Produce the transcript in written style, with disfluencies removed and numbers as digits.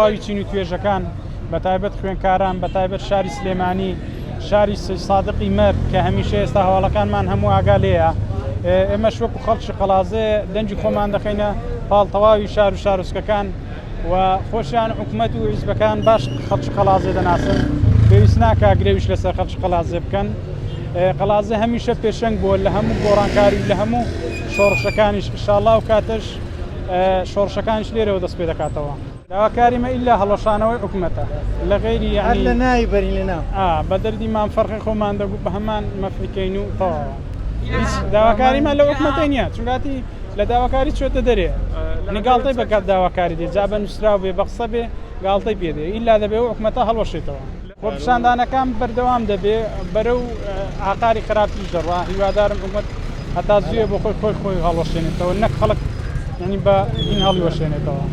تەواوی چین و توێژەکان بە تایبەت خوێنکاران بە تایبەت شاری سلێمانی شاری سادقی مەرد کە هەمیشە ئێستا هەواڵەکانمان هەموو ئاگا لێیە ئێمەش وەکو خەڵکی قەڵازێ دەنگی خۆمان دەخەینە پاڵ تەواوی شار و شارۆچکەکان و خۆشیان حکومەت و حیزبەکان باش خەڵکی قەڵازێ دەناسن پێویست ناکا گرەویش لەسەر خەڵکی قەڵازێ بکەن قەڵازێ هەمیشە پێشەنگ بووە لە هەموو گۆڕانکاری و لە هەموو شۆڕشەکانیش ئیشاڵا و کاتەش شۆڕشەکانیش لێرەوە دەست پێ دەکاتەوە. داواکاری مە ئیلا هەڵوەشانەوەی حکومەتە لە غەیری هەر یەعنی لە ناوی بەرین لە ناو. ئا بە دەردی مام فەرقی خۆمان دەگو بە هەمان مەفعی کەین و تەواوە هیچ داواکاریمان لەو حکومەتە نییە چونکاتی لە داواکاری چۆتە دەرێ یەعنی گاڵتەی بە داواکاری دێ جا بە نووسراو بێ بە قسە بێ گاڵتەی پێ دێ ئیلا دەبێ ئەو حکومەتە هەڵوەشێتەوە. خۆپیشاندانەکان بەردەوام دەبێ بەرەو ئاقاری خراپتریش دەڕوا هیوادارم حکومەت هەتا زوویە بۆ خۆی خۆی خۆی هەڵوەشێنێتەوە نەک خەڵک یعنی بە هین هەڵیوەشێنێتەوە.